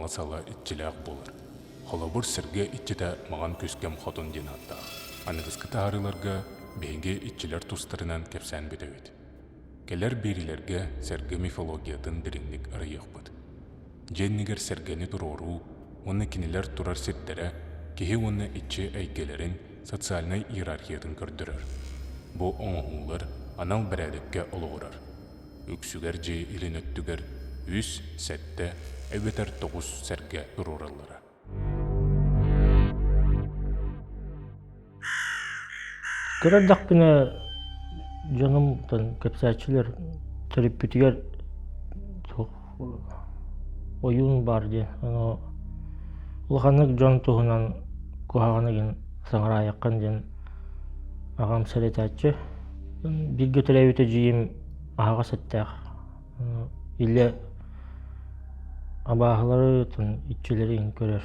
мала-сала иччилээх буолар. Холобур, сэргэ иччитэ Маҕан Күскэм Хотун диэн ааттаах. Аныгыскы таһаарыыларга биһиги иччилэр тустарынан кэпсээн бүтэбит. Кэлэр биэриилэргэ сэргэ мифологиятын дириҥник арыйыахпыт. Дьиэ иннигэр сэргэни туруоруу уонна кинилэр турар сирдэрэ киһи уонна иччи эйгэлэрин социальнай иерархиятын көрдөрөр. Бу оҥоһуулар анал бэрээдэккэ олоҕурар. Үксүгэр дьиэ илин өттүгэр үс, сэттэ эбэтэр тоҕус сэргэ туруораллара. Кыра эрдэхпинэ дьонум кэпсээччилэр төрүппүтүгэр туох ойуун баар диэн ону улаханнык дьон туһунан куһаҕаны гин саҥараайаххын диэн аҕам сэрэтээччи. Бииргэ төрөөбүт эдьиийим аһаҕас эттээх илэ абааһылары иччилэри көрөр.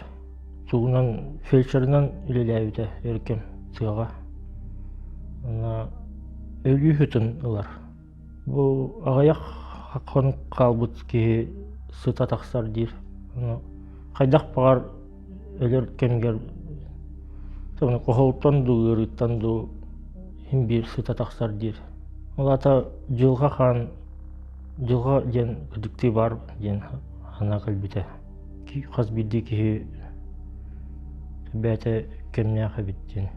Тугунан фельдшерынан үлэлээбитэ өр кэм тыаҕа. Уонна өлүү сытын ылар. Бу аҕыйах хонук хаалбыт киһи сыта тахсар диир. Хайдах баҕар өлөр кэмигэр хоһоттон дуу, ыарыыттан дуу син биир сыта тахсар диир. Ол аата дьылҕа хаан дьылҕа диэн кырдьыктыы баар диэн санаа кэлбитэ. Хас биирдии киһи бэйэтэ кэмнээх эбит диэн.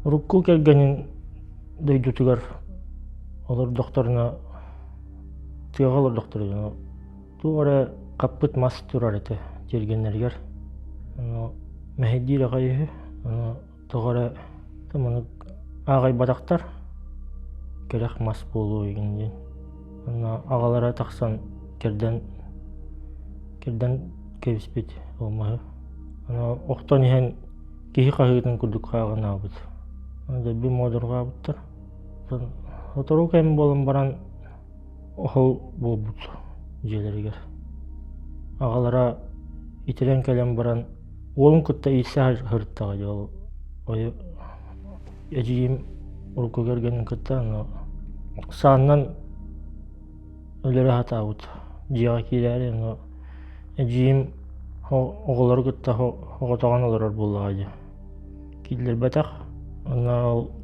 Урукку кэргэнин дойдутугар олордохторуна тыаҕа олордохторуна Туох эрэ хаппыт мас турар этэ тиэргэннэригэр. Ону мэһэйдиир аҕай үһү. Ону тоҕо эрэ маны ааҕайбатахтар. Кэрэх мас буолуо игин диэн. Онно аҕалара тахсан кэрдэн кэрдэн кэбиспит ол маһы. Ону охтон иһэн киһи хаһыытын курдук хааҕынаабыт. Дэлби муодурҕаабыттар. Сотору кэм буолан баран Оһол буолбут дьиэлэригэр. Аҕалара итирэн кэлэн баран уолун кытта иирсэ сырыттаҕа дии ол эдьиийим урукку кэргэнин кытта аны сааннан өлөрө сатаабыт дьиэҕэ киирээри аны эдьиийим оҕолору кытта оҕотоҕун олорор буоллаҕа дии киллэрбэтэх уонна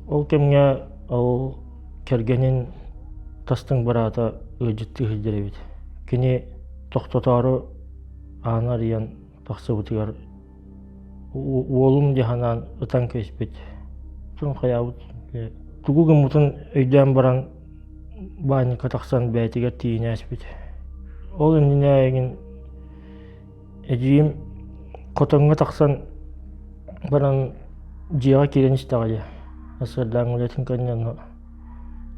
ол кэмҥэ ол кэргэнин тастыҥ быраата ыалдьыттыы сылдьар эбит. Кини тохтотоору ааны арыйан тахсыбытыгар уолум дии санаан ытан кэбиспит. Тун хайаабыт тугу гыммытын өйдөөн баран баанньыкка тахсан бэйэтигэр тиийинэ ааспыт. Ол иннинэ эҥин Эдьиийим хотоҥҥо тахсан баран дьиэҕэ киирэн истэҕэ дии. Сарсыардааҥҥы үлэтин кэннэ онно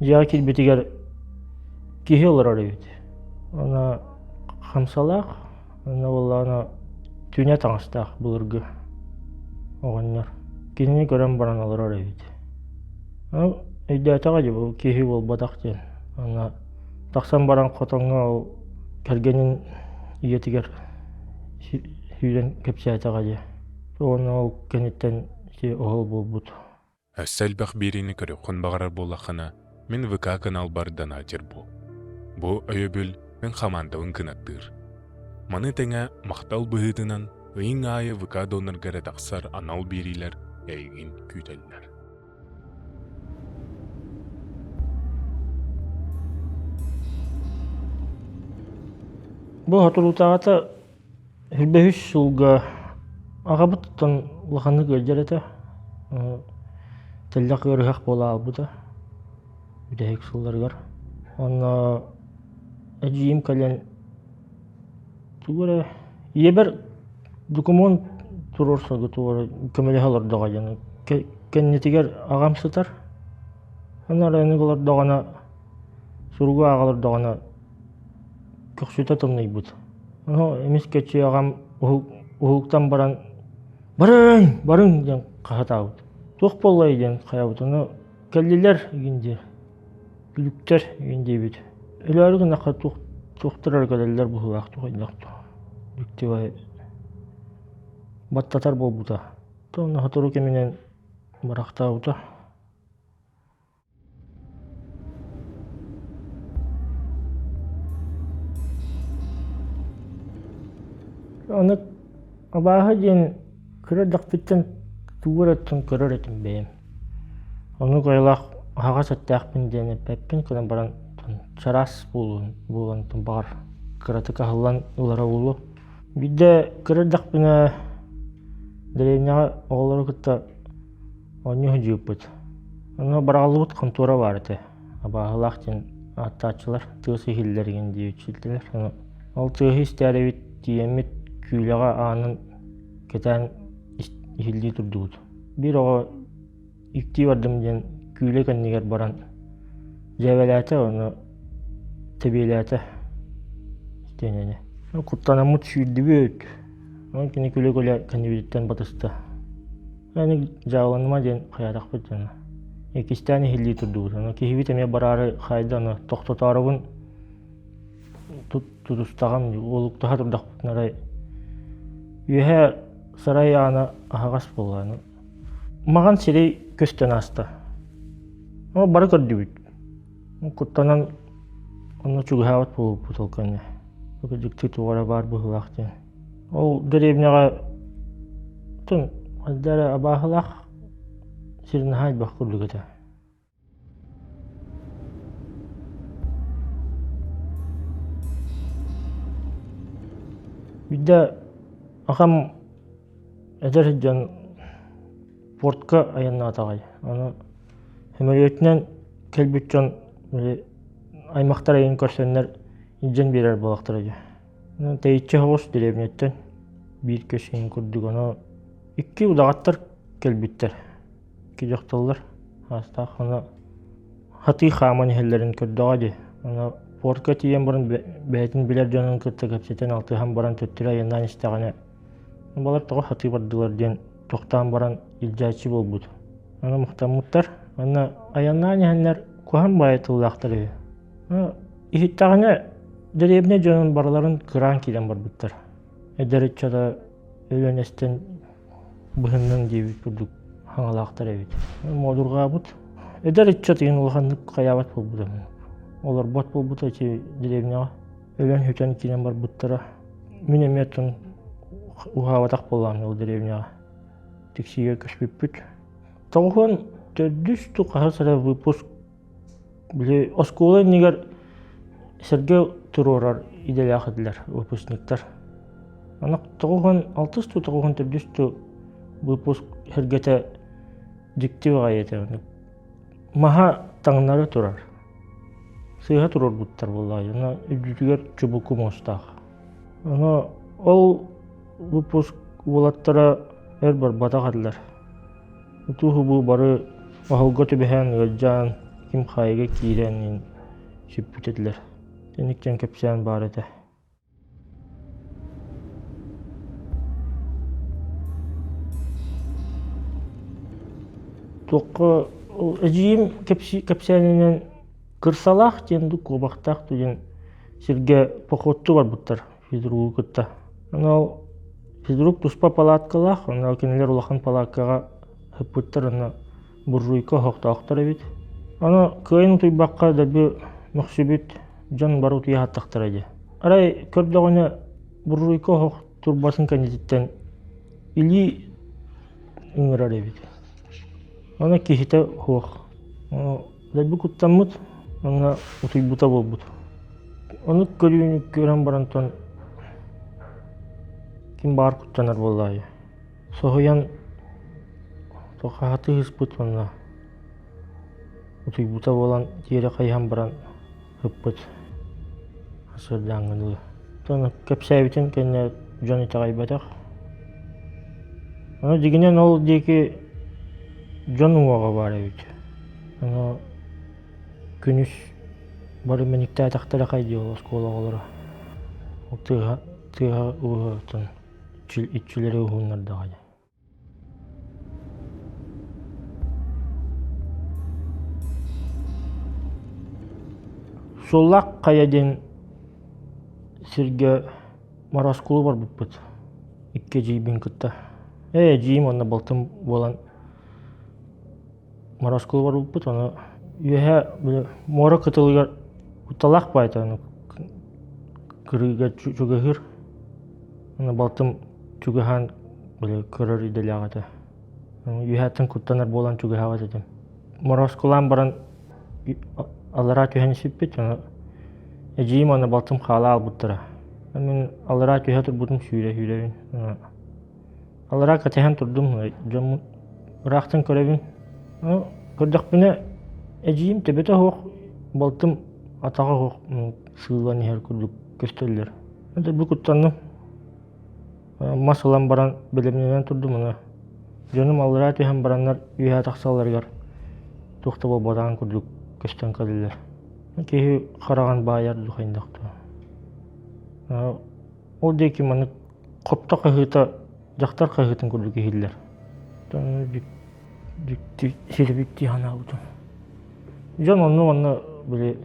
дьиэҕэ киирбитигэр киһи олорор эбит. Уонна хамсалаах, уонна буоллаҕына түнэ таҥастаах былыргы оҕонньор. Кинини көрөн баран олорор эбит. Ол өйдөөтөҕө дии бу киһи буолбатах диэн. Уонна тахсан баран хотоҥҥо ол кэргэнин ийэтигэр сүүрэн кэпсээтэҕэ дии. Уонна ол кэнниттэн ити оһол буолбут. Өссө элбэх биэриини көрүөххүн баҕарар буоллаххына, мин ВК каналбар донатер буол. Бу өйөбүл мин хамаандабын кынаттыыр. Маны тэҥэ махтал быһыытынан ыйыҥ аайы ВК донорга эрэ тахсар анал биэриилэр эйигин күүтэллэр. Бу соторутааҕыта үс сылга аҕабыттан улаханнык ыалдьар этэ. Тэллэх ыарыһах буола аалбыта бүтэһик сылларыгар. Онно эдьиийим кэлэн тугу эрэ ийэбэр докумуон туруорсарга тугу эрэ көмөлөһө олордоҕо диэн кэннитигэр аҕам сытар. Онно эрэ олордоҕуна суругу ааҕа олордоҕуна көхсүтэ тымныйбыт. Ону эмискэччи аҕам уһуктан баран «Барыҥ, барыҥ!» диэн хаһытаабыт. «Туох буоллай?» диэн хайаабыт. Ону «Кэллилэр» игин диир. Күлүктэр игин диэбит. Өлөөрү гыннахха туох туохтар эрэ кэлэллэр быһыылаах туох дьиктибай баттатар буолбута. Онно сотору кэминэн барахтаабыта. Аны абааһы диэн кыра эрдэхпиттэн тугу эрэ көрөр этим бэйэм. Оннук айылаах аһаҕас эттээхпин диэн эппэппин гынан баран чараас буолуон буолан баҕар кыратык аһыллан ылара буолуо. Биирдэ кыра эрдэхпинэ дэриэбинэҕэ оҕолору кытта оонньуу сылдьыбыппыт. Онно быраҕыллыбыт хонтуора баар этэ. Абааһылаах диэн ааттааччылар тыас иһиллэр игин диэбитчилэр. Ол тыаһы истээрибит тиийэммит күүлэҕэ аанын кэтээн иһиллии турдубут. Биир оҕо иктии бардым диэн күүлэ кэннигэр баран дьээбэлээтэ уонна тэбиэлээтэ истиэнэни. Куттанаммыт сүүрдүбүт. Онон кини күлэ-күлэ кэннибититтэн батыста. Аны дьааланыма диэн хайаатахпыт дьоно. Иккистээн иһиллии турдубут. Ону киһибит эмиэ бараары хаайда, ону тохтотоорубун тутустаҕым, уолуктаһа турдахпытына арай үөһэ сарай аана аһаҕас буолла. Маҕан сирэй көстөн ааста. Ол бары көрдүбүт. Куттанан онно чугаһаабат буолбуппут ол кэннэ. Дьикти туох эрэ баар быһыылаах диэн. Ол дэриэбинэҕэ тын хайда эрэ абааһылаах сир наһаа элбэх курдук этэ. Биирдэ аҕам эдэр сылдьан портка айаннаатаҕай. Аны сөмөлүөтүнэн кэлбит дьон били аймахтар эйигин көрсөннөр илдьэн биэрэр буоллахтара дии. Тэйиччи соҕус дэриэбинэттэн биир көс иһин курдук ону икки удаҕаттар кэлбиттэр. Икки дьахталлар аастаах ону хатыы хааман иһэллэрин көрдөҕө дии. Ону портка тиийэн баран бэйэтин билэр дьонун кытта кэпсэтэн алтыһан баран төттөрү айаннаан истэҕинэ балар тоҕо хатыы бардылар диэн тохтоон баран илдьээччи буолбут. Аны махтаммыттар. Уонна айаннаан иһэннэр куһаҕан баайы тыллаахтар үһү. Иһиттэҕинэ дэриэбинэ дьонун барыларын кыраан киирэн барбыттар. Эдэр ыччата өлөн эстэн быһыннын диэбит курдук хаҥалаахтар эбит. Модурҕаабыт. Эдэр ыччат иһин улаханнык хайаабат буолбута. Олорбот буолбута ити дэриэбинэҕэ. Өлөн-сүтэн киирэн барбыттара. Мин эмиэ оттон уһаабатах буоллаҕым ол дэриэбинэҕэ. Тиксиигэ көспүппүт. 94 дуу хаһыс эрэ выпуск Били оскуола иннигэр сэргэ туруорар идэлээх этилэр выпускниктар. Аны 96 дуу 94 дуу выпуск сэргэтэ дьикти баҕайы этэ. Маһа таҥнары турар. Сыыһа туруорбуттар буоллаҕа. Аны үрдүтүгэр чубуку муостаах. Аны ол выпуск уолаттара өр барбатах этилэр. Утуу-субуу бары оһолго түбэһэн ыалдьан, ким хаайыга киирэн сүппүт этилэр. Итинник диэн кэпсээн баар этэ. Туохха эдьиийим кэпсээнинэн Кырсалаах диэн дуу, куобахтаах дуу диэн сиргэ походтуу барбыттар физругу кытта. Онно физрук туспа палаткалаах, онно кинилэр улахан палаткаҕа сыппыттар, онно буржуйка оһохтоохтор эбит. Ону кыайан утуйбакка дэлби мөхсүбүт дьон бары утуйа саттахтара дии. Арай көрдөҕүнэ буржуйка оһох турбатын кэннититтэн илии ыҥырар эбит. Ону киһитэ суох. Дэлби куттаммыт уонна утуйбута буолбут. Ону көрүүнү көрөн барантан ким баар куттанар буоллаҕай. Соһуйан хатыы ыспыт уонна утуйбута буолан тиэрэ хайыһан баран ыппыт сырдааҥҥын ылы. Оттон кэпсээбитин кэннэ дьон итэҕэйбэтэх. Ону дьиҥинэн ол диэки дьон уҥуоҕа баар эбит. Ону күнүс бары мэниктээтэхтэрэ хай дии ол оскуола оҕолоро. Ол тыаһа тыаһа ууһуттан иччилэри уһууннардаҕа дии. Суоллаах хайа диэн сиргэ Мороскулу барбыппыт икки эдьиийбин кытта. Ээ эдьиийим уонна балтым буолан Мороскулу барбыппыт, ону үөһэ били муора кытылыгар кутталаах баайта ону кырыыга чугаһыыр. Уонна балтым чугаһаан били көрөр идэлээх этэ. Үөһээттэн куттанар буолан чугаһаабат этим. Морозкулаан баран аллараа түһэн испиппит, ону эдьиийим уонна балтым хаала аалбыттара. Мин аллараа түһэ турбутум сүүрэ-сүүрэбин. Аллараа кэтэһэн турдум, дьоммун ыраахтан көрөбүн. Көрдөхпүнэ эдьиийим төбөтө суох, балтым атаҕа суох сыыллан иһэр курдук көстөллөр. Дьэ куттанным. Мас ылан баран бэлэмнэнэн турдум аны. Дьонум аллараа түһэн бараннар үөһэ тахсалларыгар туох да буолбатаҕын курдук көстөн кэллилэр. Киһи хараҕын баайар дуу хайдах дуу. Ол диэки маннык хопто хаһыыта дьахтар хаһыытын курдук иһиллэр. Дьикти силбиктии санаабытым. Дьон онну манна били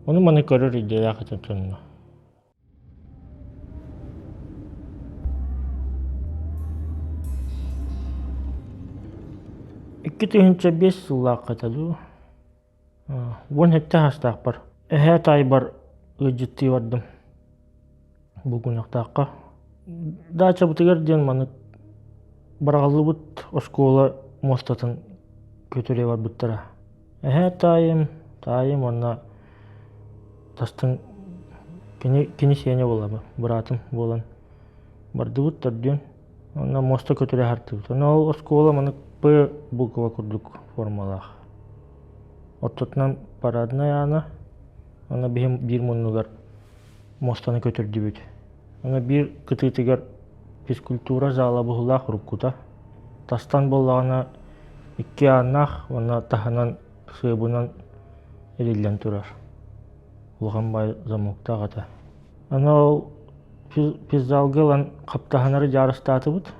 ону маны көрөр идэлээх этим сонно. 2005 сыллаахха этэ дуу, 17 саастаахпар эһээ таайбар ыалдьыттыы бардым. Булгунньахтаахха. Даачабытыгар диэн маннык быраҕыллыбыт оскуола муостатын көтүрэ барбыттара. Эһээ таайым, таайым уонна тастыҥ кини, кини сиэнэ буолла, быраатым буолан бардыбыт төрдүөн. Онно муоста көтүрэ сартыбыт. Онно ол оскуола маннык П буква курдук формалаах. Ортотунан параднай аана, онно биһим биир муннугар муостаны көтүрдүбүт. Онно биир кытыытыгар физкультура зала быһыылаах уруккута. Тастан буоллаҕына икки ааннаах уонна таһынан сыабынан эриллэн турар. Улахан баай замоктаах этэ. Аны ол физзалга ылан хаптаһынары дьаарыстаатыбыт.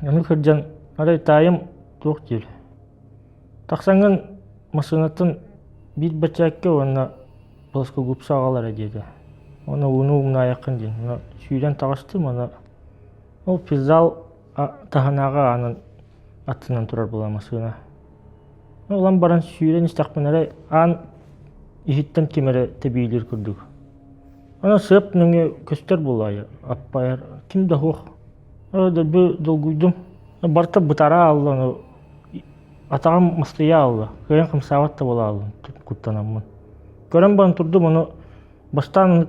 Аны кырдьан арай таайым туох диир Тахсаҥҥын массыынаттан биир бэчээккэ уонна плоскогубцы аҕал эрэ диэтэ. Уонна ууну умнаайаххын диэн. Уонна сүүрэн таҕыстым уонна ол физзал таһынааҕы аанын аттынан турар буолла массыына. Ылан баран сүүрэн истэхпинэ эрэ аан иһиттэн ким эрэ тэбиилиир курдук. Аны сыап нөҥүө көстөр буолаайы аппайар ким да суох. Дөлбү долгуйдум. Барыта бытара аалла ону атаҕым мастыйа аалла. Кыайан хамсаабат да буола ааллым куттанаммын. Көрөн баран турдум ону бастаан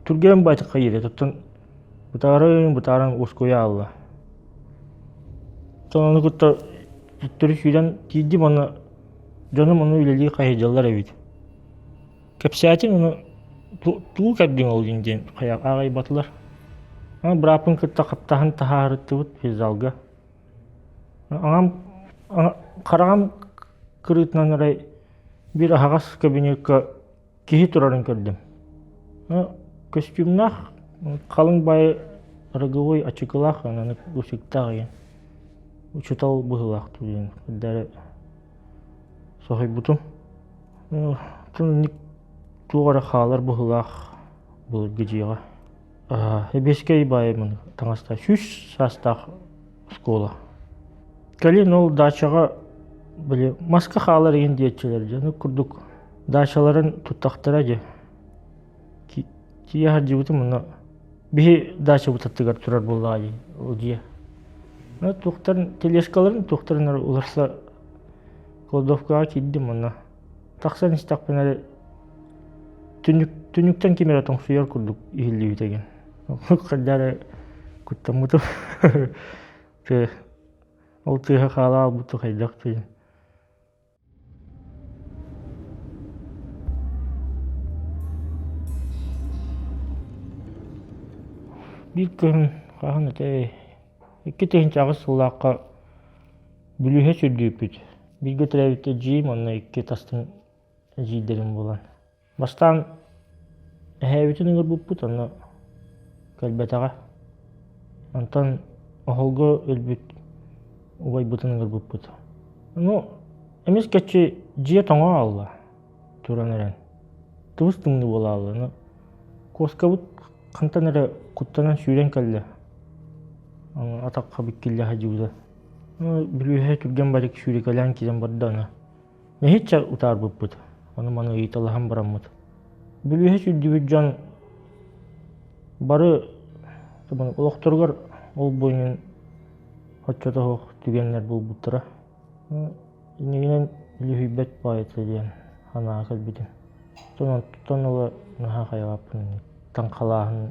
түргэн байтыкка иирэ туттан бытааран бытааран уоскуйа аалла. Оттон ону кытта төттөрү сүүрэн тиийдим уонна дьонум ону үлэлии хайыдьаллар эбит. Кэпсээтим ону тугу кэрдиҥ ол диэн аҕайбатылар. Аны бырааппын кытта хаптаһын таһаарыттыбыт физзалга. Аҕам хараҕым кырыытынан эрэ биир аһаҕас кабинекка киһи турарын көрдүм. Көстүүмнээх, халыҥ баайы роговой ачыкылаах, аны усиктаах диэн учуутал быһыылаах диэн эрдэ соһуйбутум. Итинник туох эрэ хаалар быһыылаах былыргы дьиэҕэ. Эбиэскэй баайымын таҥаста 100 саастаах оскуола. Кэлин ол дачаҕа били маска хаалар игин диэччилэр дьэ ону курдук дачаларын туттахтара дьэ тиийэ сылдьыбытым онно биһи дачабыт аттыгар турар буоллаҕа дии ол дьиэ. Туохтарын тележкаларын туохтарын эрэ уларса кладовкаҕа киирдим онно тахсан истэхпинэ эрэ түннүк түннүктэн ким эрэ тоҥсуйар курдук иһиллибит эҥин. Хайдах эрэ куттаммытым. Ол тыаһа хаала хаалбыт хайдах диэн. Биир күн хаһан этэй 2008 сыллаахха Бүлүүһэ сүрдүүппүт. Бииргэ төрөөбүт эдьиийим уонна икки тастыҥ эдьиийдэрим буолан. Бастаан эһээбитин ыҥырбыппыт, онно кэлбэтэҕэ. Онтон оһолго өлбүт убайбытын ыҥырбыппыт. Ну, эмискэччи дьиэ тоҥо аалла туран эрэн. Тыбыс тымныы буола аалла. Ну, куоскабыт хантан эрэ куттанан сүүрэн кэллэ. Атахха биккиллэ сылдьыбыта. Бүлүүһэ түргэн барык сүүрэкэлээн киирэн барда аны. Нэһииччэ утаарбыппыт, ону-маны ыйыталаһан бараммыт. Бүлүүһэ сүүрдүбүт дьон бары Олохторугар ол буойун оччото суох түгэннэр буолбуттара. Иннигинэн үлүһүйбэт баҕайыта диэн санаа кэлбитим. Онтон ыла наһаа хайҕааппын таҥхалааһын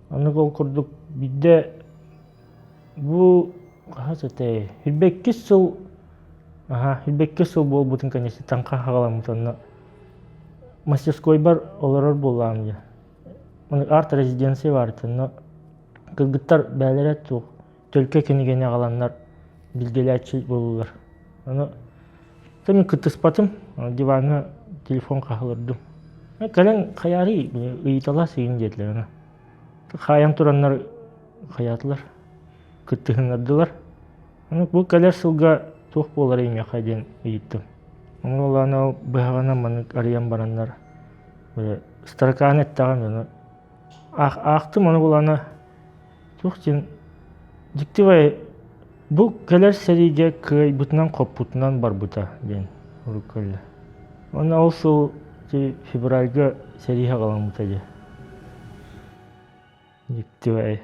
Анык ол курдук биирдэ бу хаһыс этэй 22 сыл аха 22 сыл буолбутун кэнниттэн таҥха хаҕаламмыт онно мастерскойбар олорор буоллаҕым дии. Арт-резиденция баар онно кыргыттар бээлэрэ туох төлкө кинигэни аҕаланнар билгэлээччи буоллулар. Ону мин кыттыспатым, диваҥҥа телефон хаһылырдым. Кэлэн хайаарый ыйыталас игин диэтилэр аны. Хаайан тураннар хайаатылар, кыттыһыннардылар. Аны бу кэлэр сылга туох буоларый миэхэ диэн ыйыттым. Ону ол быһаҕынан маннык арыйан бараннар строканы эттэҕим ону аахтым ону булана Туох диэн дьиктибай бу кэлэр сэриигэ кыайбытынан-хоппутунан барбыта диэн урук кэллэ. Уонна ол сыл февральга сэрии саҕаламмыта дии. Дьиктибай.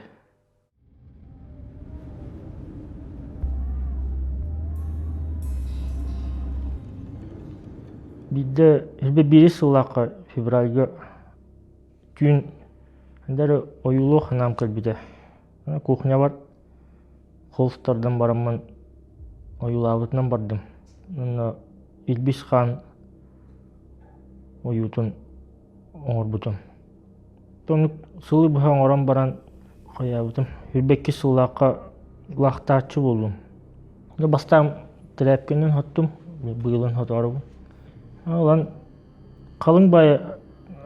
Биирдэ биир сыллаахха февральга Түүн ханна ойуулуох санаам кэлбитэ. Кухнябар холс тардан бараммын ойуулаабытынан бардым. Онно Илбис хаан ойуутун оҥорбутум. Оннук сылы быһа оҥорон баран хайаабытым. 22 сыллаахха лаахтааччы буоллум. Бастаан тэрээпкэнэн хоттум, быылын хоторобун. Ылан Халыҥ баайы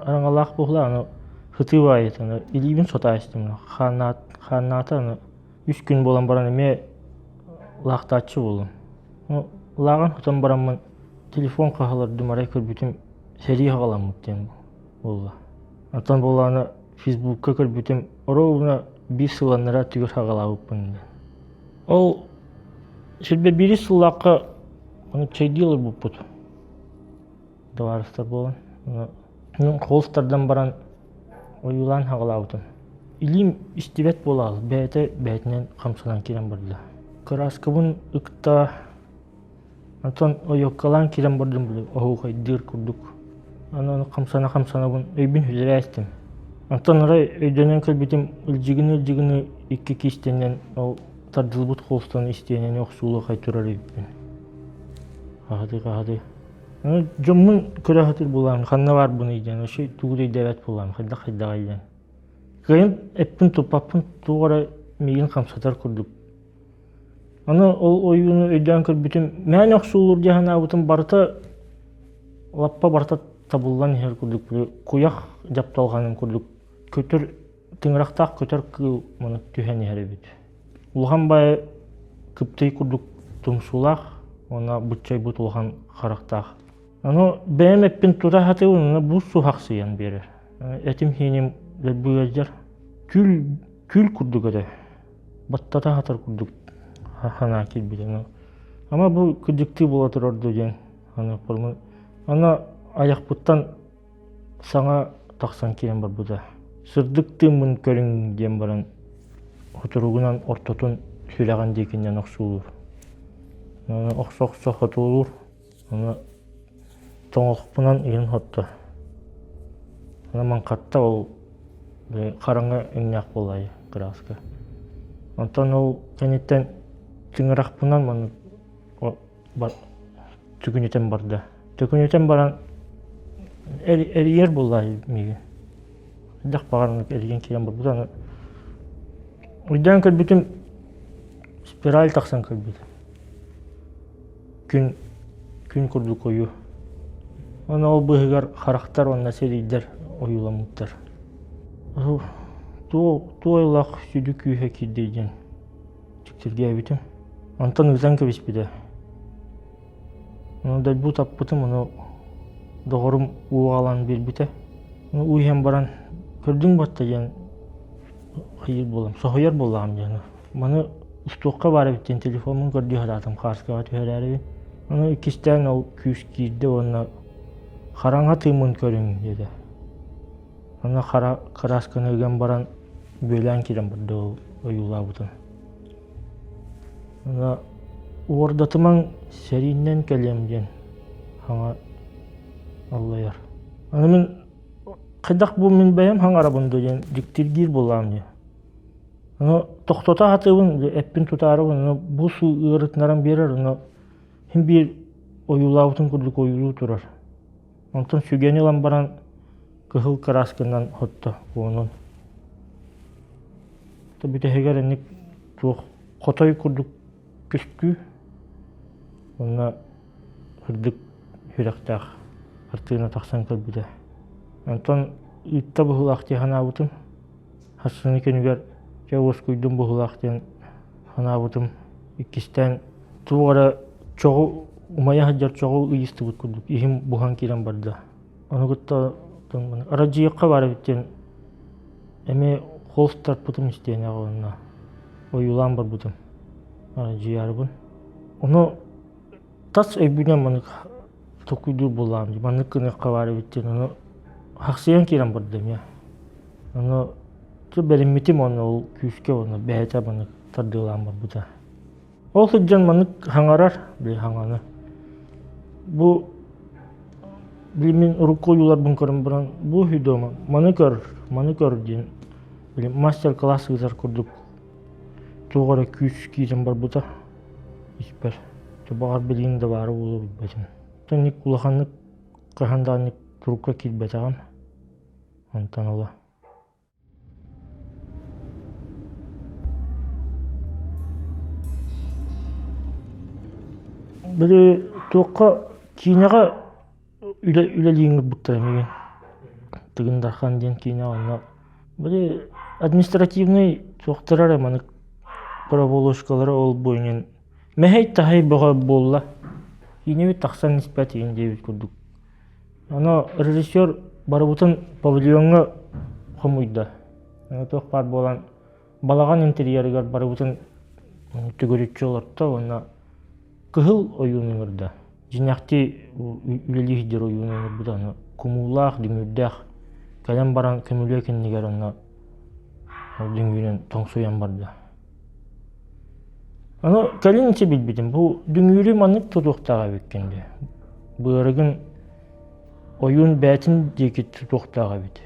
араҥалаах буолла, аны сытыы баайыта аны илиибин сотаа истим, хааннаата аны үс күн буолан баран эмиэ лаахтааччы буоллум. Лааҕын сотон бараммын телефон хаһалардым арай көрбүтүм сэрии хаҕаламмыт диэн буолла. Онтон буоллаҕына фейсбукка көрбүтүм оруобуна биир сыланнара түгэр хаҕалаабыппын диэн. Ол сирбэ биирис сыллаахха ону чэйдии олорбуппут. Табаарыстар буолан холус тардан баран ойуулаан хаҕалаабытым. Илиим истибэт буолаал, бэйэтэ бэйэтинэн хамсанан киирэн барда. Кырааскабын ыкта, онтон ойуоккалаан киирэн бардым били оһуохайдыыр курдук. Аны хамсана-хамсанабын өйбүн сүтэрэ истим. Онтон арай өйдөнөн кэлбитим илдьигини-илдьигини икки киистэнэн ол тардыллыбыт холустан истиэнэни охсуулахай турар эбиппин. Хаһытыы-хаһытыы. Дьоммун көрө сатыыр буолаам, ханна баарбыный диэн, вообще тугу да өйдөөбөт буолаам, хайдах хайдаҕай диэн. Кыайан эппин туппаппын, туох эрэ миигин хамсатар курдук. Аны ол ойууну өйдөөн көрбүтүм, мээнэ охсуулуур дии санаабытым барыта лаппа барыта табыллан иһэр курдук, куйах дьапталҕанын курдук көтөр тыҥырахтаах көтөр кыыл маны түһэн иһэр эбит. Улахан баайы кыптый курдук тумсулаах уонна быччайбыт улахан харахтаах. Ону бэйэм эппин тута сатыыбын, уонна бу суһахсыйан биэрэр. Этим-сииним дэлби ыалдьар. Күл, күл курдук этэ. Баттата сатар курдук санаа киирбитэ. Ама бу кырдьыктыы буола турар дуо диэн саныахпар. Аны айахпыттан Саҥа тахсан киирэн барбыта. Сырдык тыыммын көрүҥ диэн баран хотуругунан ортотун сүрэҕин диэкинэн охсуулуур. Охсо-охсо хотуолуур. Ону тоҥолохпунан ыйан хотто. Аны маҥхатта ол хараҥа өҥнөөх буолаайы кырааска. Онтон ол кэнниттэн тыҥырахпынан маннык Түгүнүтэн барда. Төкүнүтэн баран эрийэр буолла миигин. Хайдах баҕар эрийэн киирэн барбыта. Аны өйдөөн көрбүтүм спираль тахсан кэлбит. Күн күн курдук ойуу. Уонна ол быыһыгар харахтар уонна сирийдэр ойууламмыттар. Туох сүдү күүһэ киирдэй диэн Дьиктиргээбитим. Онтон ыытан кэбиспитэ. Ону дойбу таппытым, ону доҕорум уу аҕалан биэрбитэ. Ону уу иһэн баран көрдүҥ батта диэн хайыыр буолам, соһуйар буоллаҕым диэн. Маны устуохха баар эбит диэн телефоммун көрдүү сатаатым, хааскаҕа түһэрээрибин. Ону иккистээн ол күүс киирдэ уонна хараҥа тыыммын көрүҥ диэтэ. Аны хара кыраасканы ыган баран. бүөлээн киирэн барда ол ойуулаабытын. Ана уордатымаҥ сэрииннэн кэлиэм диэн хаҥа аллайар. Аны мин хайдах бу мин бэйэм хаҥарабын дуо диэн дьиктиргиир буоллаҕым дии. Ону тохтото сатыыбын, эппин тутаарыбын, ону бу суу ыарытынаран биэрэр, ону син биир ойуулаабытын курдук ойуулуу турар. Онтон сүгэни ылан баран кыһыл кыраасканан хотто уонун. Бүтэһигэр инник туох хотой курдук көстүү уонна үрдүк сүрэхтээх хартыына тахсан кэлбитэ. Онтон ыытта быһыылаах дии санаабытым. Сарсыҥҥы күнүгэр дьэ уоскуйдум быһыылаах диэн санаабытым. Иккистээн туох эрэ чоҕу умайа сылдьар чоҕу ыйыстыбыт курдук иһим буһан киирэн барда. Ону кытта арадьыйыахха баар эбит диэн эмиэ холс тарпытым истиэнэҕэ уонна ойуулаан барбытым арадьыйаарыбын. Ону тас өйбүнэн маннык толкуйдуур буоллаҕым дии, маннык гыныахха баар эбит диэн ону хахсыйан киирэн барда эмиэ. Ону бэриммитим уонна ол күүскэ уонна бэйэтэ маннык тардыалаан барбыта. Ол сылдьан маннык хаҥарар, били хаҥаны. Бу били мин урукку ойууларбын көрөн баран бу үһү дуо маны көр, маны көр диэн били мастер-класс ыытар курдук туох эрэ күүс киирэн барбыта испэр. Баҕар билигин да баара буолуо билбэтим. Оттон улаханнык хаһан даҕаны турукка киирбэтэҕим. Онтон ыла. Били туохха киинэҕэ үлэ үлэлии ыҥырбыттара миигин. Тыгын Дархан диэн киинэ онно били административнай суохтара эрэ маннык проволочкалара ол бу иҥин мэһэй-таһай бөҕө буолла. Киинэбит тахсан испэт иһин диэбит курдук. Ону режиссер барыбытын павильоҥҥа хомуйда. Туох баар буолан балаҕан интерьерыгар барыбытын төгүрүччү олорто уонна кыһыл ойууну ыҥырда. Дьиҥнээхтии үлэлии сылдьар ойууну ыҥырбыта ону кумуулаах, дүҥүрдээх кэлэн баран көмүлүөк иннигэр онно дүҥүрүн тоҥсуйан барда. Ону кэлин ити билбитим, бу дүҥүүрү маннык тутуохтаах эбиккин диye. Быарыгын ойуун бээтин диэки тутуохтаах эбит.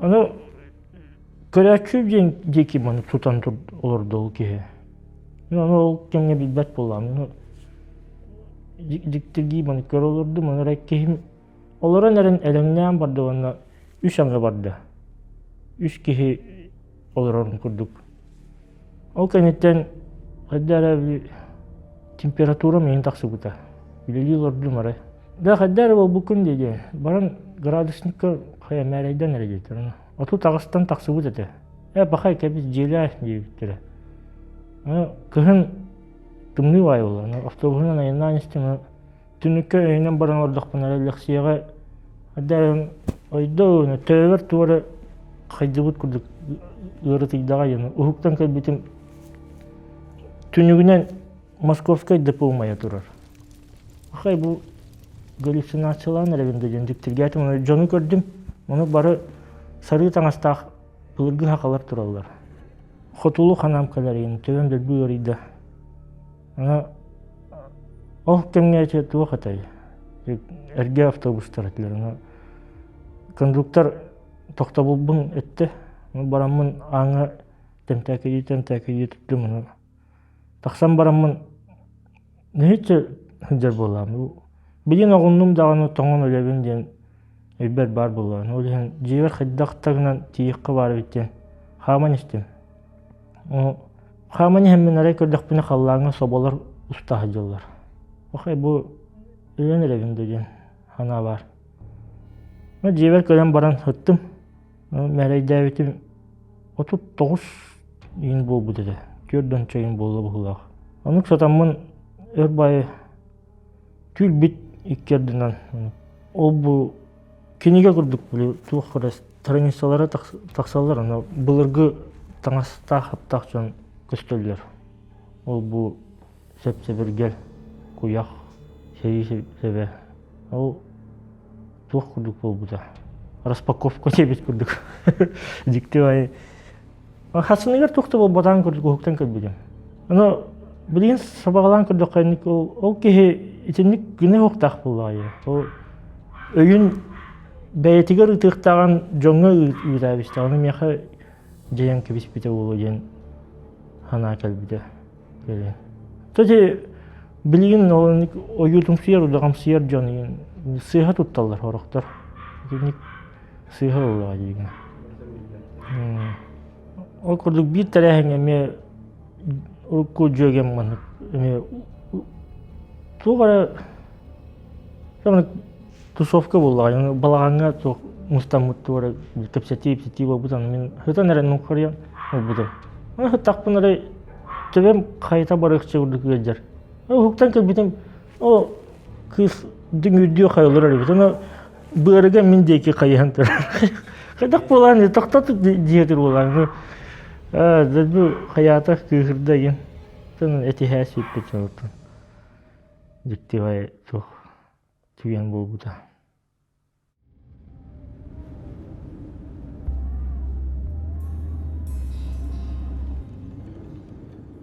Ону көрөөччү диэн диэки маннык тутан олордо ол киһи. Ону ол кэмҥэ билбэт буоллаҕым. Ону дьиктиргии маннык көрө олордум, ону эрэ киһим олорон эрэн элэҥнээн барда уонна үс аҥы барда. Үс киһи олорорун курдук. Ол кэнниттэн хайда эрэ температурам иһин тахсыбыта. Үлэлии олордум арай. Да хайда эрэ буолбуккун дии диэн. Баран градусникка хайа мээрэйдэн эрэ диэтэр. 38-тан тахсыбыт этэ. Э, бахай кэбис дьиэлээ диэбиттэрэ. Кыһын тымныы баайы буолла. Автобуһунан айаннаан истим. Түннүккэ өйөнөн баран олордохпуна эрэ Лэксийэҕэ эрдэ ойдо төбөбөр тугу эрэ хайдыбыт курдук ыарытыйдаҕа диэн уһуктан кэлбитим түннүгүнэн Московскай депо умайа турар. Хай бу галлюцинациялаан эрэбин да диэн дьиктиргээтим. Дьону көрдүм. Ону бары сарыы таҥастаах былыргы сахалар тураллар. Хотулу ханаам кэлэр төбөм дөлбү ыарыйда. Аны ол кэмҥэ ити туох этэй? Эргэ автобустар этилэр. Аны кондуктор тохтобулбун эттэ. Бараммын ааҥҥа тэмтээкэйдии тэмтээкэйдии турдум. Аны тахсан бараммын нэһииччэ сылдьар буоллаҕым. Билигин оҕуннум даҕаны тоҥон өлөбүн диэн өйбөр баар буоллаҕа. Ол иһин дьиэбэр хайдах да гынан тиийиэххэ баар эбит диэн хааман истим. Хааман иһэммин арай көрдөхпүнэ халлааҥҥа соболор уста сылдьаллар. Охай бу өлөн эрэбин да диэн санаа баар. Дьиэбэр кэлэн баран сыттым. Мээрэйдээбитим 39 иин буолбут этэ. Түөрт уонча иин буолла быһыылаах. Оннук сатаммын өр баайы түүл-бит икки ардынан ол бу кинигэ курдук били туох эрэ страницалара тахсаллар аны былыргы таҥастаах аптаах дьон көстөллөр. Ол бу сэп-сэбиргэл, куйах, сэрии сэбэ. Ол туох курдук буолбута. Распаковка диэбит курдук. Дьикти баайы. Хасыныгар туох да буолбатаҕын курдук уһуктан кэлбитим. Ону билигин сабаҕалаан көрдөххө ол, ол киһи итинник гына уһуктаах буоллаҕа дии. Ол өйүн бэйэтигэр ыытыахтааҕын дьоҥҥо ыытаабистэ. Ону миэхэ дьайан кэбиспитэ буолуо диэн санаа кэлбитэ. Кэлин. Кстати, билигин ол ойуутумсуйар, удаҕамсыйар дьон сыыһа тутталлар сорохтор. Итинник сыыһа буоллаҕа диигин. Ол курдук биир тэрээһиҥҥэ эмиэ урукку дьүөгэм маннык эмиэ туох эрэ тусовка буоллаҕа балаҕаҥҥа туох мустаммыт туох эрэ кэпсэтии ипсэтии буолбут аны мин сытан эрэ нуҥхарыйан ылбытым. Аны сыттахпын эрэ төбөм хайыта барыахча курдук ыалдьар. Уһуктан кэлбитим Ол кыыс дүҥүрдүү хайылар эбит. Ону быарыга мин диэки хайыһан турар. Хайдах буолаан тохтотук диэтир буолаан. Дойду хайаата кыыһырда игин. Тын этиһээ сииппит оттон. Дьиктибай туох түгэн буолбута.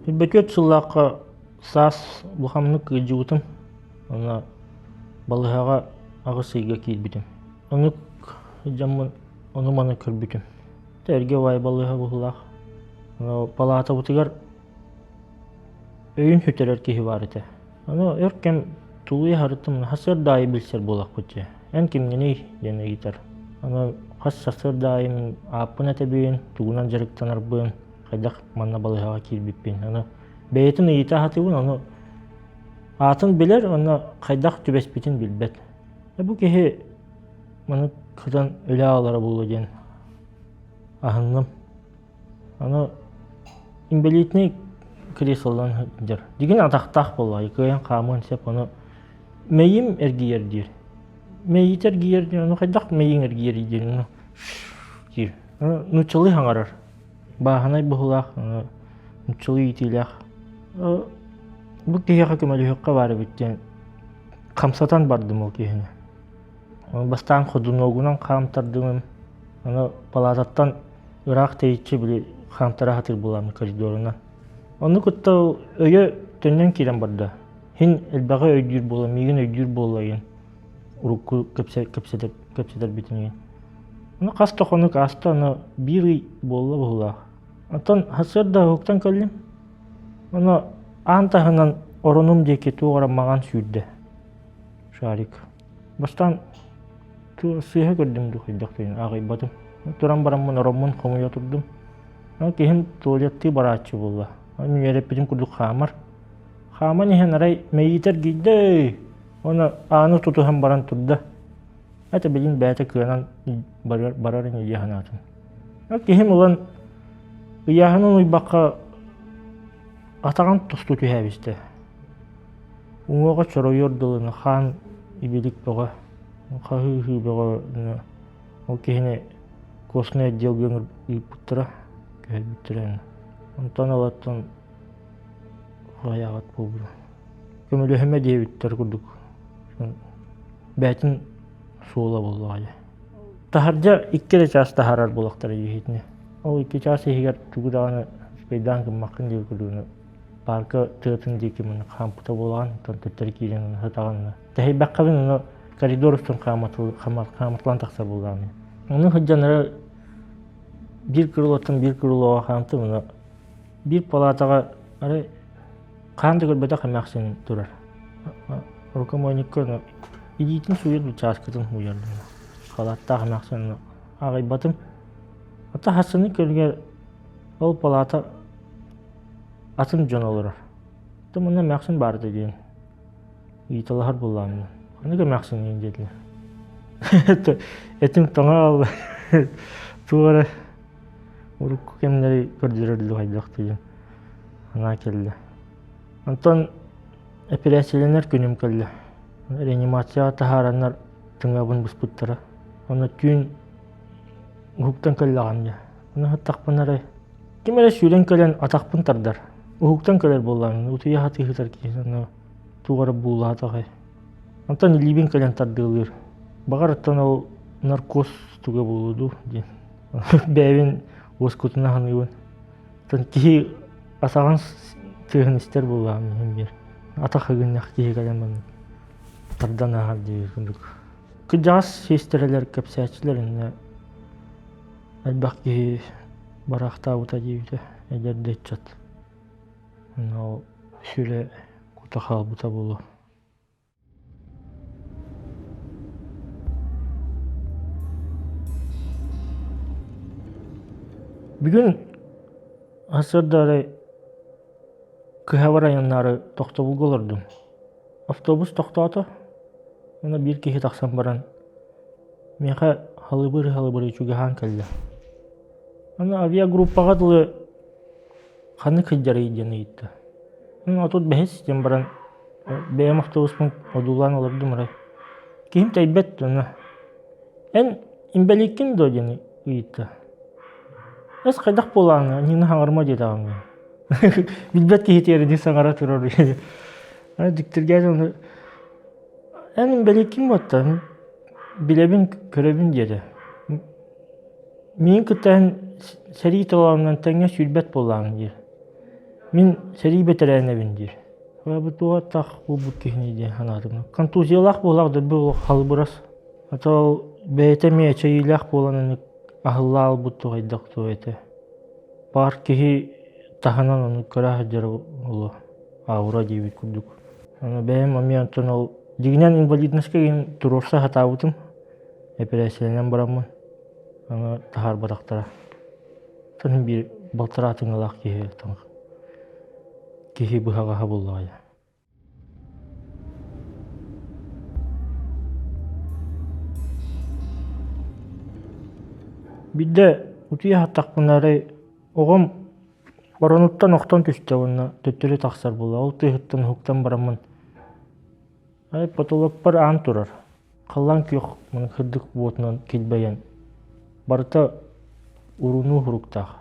Бөтүөт сыллаахха саас улаханнык ыалдьыбытым уонна балыыһаҕа аҕыс ыйга киирбитим. Оннук дьоммун ону-маны көрбүтүм. Эргэ убай балыыһа быһыылаах. Палаатабытыгар өйүн сүтэрэр киһи баар этэ. Ону өр кэм тулуйа сырыттым, сарсыарда аайы билсэр буоллахпыт дии. Эн кимҥиний диэн ыйытар. Ону хас сарсыарда аайы мин ааппын этэбин, тугунан дьарыктанарбын, хайдах манна балыыһаҕа киирбиппин. Ону бэйэтин ыйыта сатыыбын, ону аатын билэр уонна хайдах түбэспитин билбэт. Бу киһи маны кытан өлө аалара буолуо диэн аһынным. Аны инбэлиитинэй креслолан сылдьар. Дигин атахтаах буоллаҕа, кыайан хаамыан сөп, ону мэйим эргийэр диир. Мэйиитэ эргийэр диэн, ону хайдах мэйиҥ эргийэрий диэн, ону диир. Ону нууччалыы саҥарар. Бааһынай быһыылаах, нууччалыы иитиилээх. Бу киһиэхэ көмөлөһүөххэ баар эбит диэн хамсатан бардым ол киһини. Бастаан ходунуогунан хаамтардым, аны палаататтан ыраах тэйиччи били хаамтара сатыыр буолааммын коридорунан. Ону кытта өйө төннөн киирэн барда. Һин элбэҕи өйдүүр буола, миигин өйдүүр буолла диэн урукку кэпсэтэр кэпсэтэрбитин иһин. Ону хас да хонук ааста, ону биир ый буолла быһыылаах. Оттон сарсыарда уһуктан кэллим. Ону аан таһынан оронум диэки туох эрэ маҥан сүүрдэ. Шарик. Бастаан сыыһа көрдүм дуу хайдах диэн ааҕыйбатым. Туран бараммын ороммун хомуйа турдум. Киһим туалеттыы барааччы буолла. Мин үөрэппитим курдук хаамар. Хааман иһэн арай мэйиитэ эргийдэ. Уонна ааны тутуһан баран турда. Это билин бэйэтэ кыанан барар, барар ини дии санаатым. Киһим ылан ыйааһынын уйбакка атаҕын тосту түһээбистэ. Уҥуоҕа чоройуор дылыны хаан ибилик бөҕө, хаһыы-ыһыы бөҕө ол киһини костный отделга ыыппыттара, көһөрбүттэрэ. Онтон ылаттан хайаҕат буолбута. Көмөлөһүмэ диэбиттэр курдук. Бэйэтин суола буоллаҕа дии. Таһырдьа икки эрэ чаас таһаарар буоллахтара дии Ол икки чаас иһигэр тугу даҕаны успейдаан гыммаккын диир курдугуна Парка тыатын диэки маны хаампыта буолаҕын, оттон төттөрү киирэн сытаҕын. Тэһийбэххэ ону коридор устун хааматылаан тахсар буоллаҕым. Ону сылдьан эрэ биир крылоттан биир крылоҕа хаамтым, ону биир палатаҕа арай хаан да көрбөтөх эмээхсин турар. Рукомойникка ону илиитин сууйар чааскытын сууйар халааттаах эмээхсин аҕыйбатым. Ата хасыны көрүгэр ол палата Атын дьон олорор. Ты манна эмээхсин баарда диэн ыйыталаһар буоллаҕым. Ханнык эмээхсиҥҥин диэтилэр. Этим тоҥо хаалла. Туох эрэ урукку кэмнэри көрдөрөр дуу хайдах диэн санаа кэллэ. Онтон эпэрээссийэлэнэр күнүм кэллэ. Реанимацияҕа таһаараннар тыҥабын быспыттара. Онно түүн уһуктан кэллэҕим дьэ. Ону сыттахпына эрэ Ким эрэ сүүрэн кэлэн атахпын тардар. Уһуктан кэлэр буоллаҕым, утуйа сатыы сытар киһи онно туох эрэ буулаатаҕай. Онтон илиибин кэлэн тардыалыыр. Баҕар оттон ол наркоз туга буолуо дуу диэн. Бэйэбин уоскутуна саныыбын. Киһи атаҕын тыаһын истэр буоллаҕым иһин биир. Атах ыгынньах киһи кэлэн маннык тардан ааһар диир курдук. Кырдьаҕас сиэстэрэлэр кэпсээччилэр иннэ элбэх киһи бараахтаабыта диэбитэ эдэр да ыччат. Онно сүрэ кута хаалбыта буолуо. Бүгүн сарсыарда арай кыһабар айаннаары тохтобулга олордум. Автобус тохтоото уонна биир киһи тахсан баран миэхэ халыбыр-халыбыры чугаһаан кэллэ. Аны авиагруппаҕа дылы ханнык сылдьарый диэн ыйытта. 35 диэн баран бэйэм автобуспун одуулаан олордум арай. Киһим тэйбэт уонна эн инбэлииккин дуо диэн ыйытта. Эс хайдах буолааҥ Нина хаҥарма диэтэҕиҥ Билбэт киһитигэр ини саҥара турар Дьиктиргээн ону эн инбэлииккин буотта билэбин көрөбүн диэтэ. Миигин кытта эн сэрии толоонунан тэҥҥэ сүүрбэт буоллаҕыҥ диир. Мин сэрии бэтэрээнэбин диир. Бу туох буолбут киһиний диэн санаатым. Контузиялаах буолаах да бу халбырас. А ол бэйэтэ эмиэ эчэйиилээх буолан аны аһыллаа ылбыт туһайдах туо этэ. Баар киһи таһынан ону көрө сылдьар оло аура диэбит курдук. Аны бэйэм эмиэ онтон ол дьиҥинэн инвалидноска игин туруорса сатаабытым. Эпэрээссийэлэнэн бараммын аны таһаарбатахтара. Тон биир балтараа тыҥалаах киһи киһи быһаҕаһа буоллаҕа. Биирдэ утуйа сыттахпына арай оҕом оронуттан охтон түстэ уонна төттөрү тахсар буолла. Ол тыаһыттан уһуктан бараммын Арай потолокпар аан турар, халлаан күөх сырдык уотунан килбэйэн, барыта уурунуу суруктаах.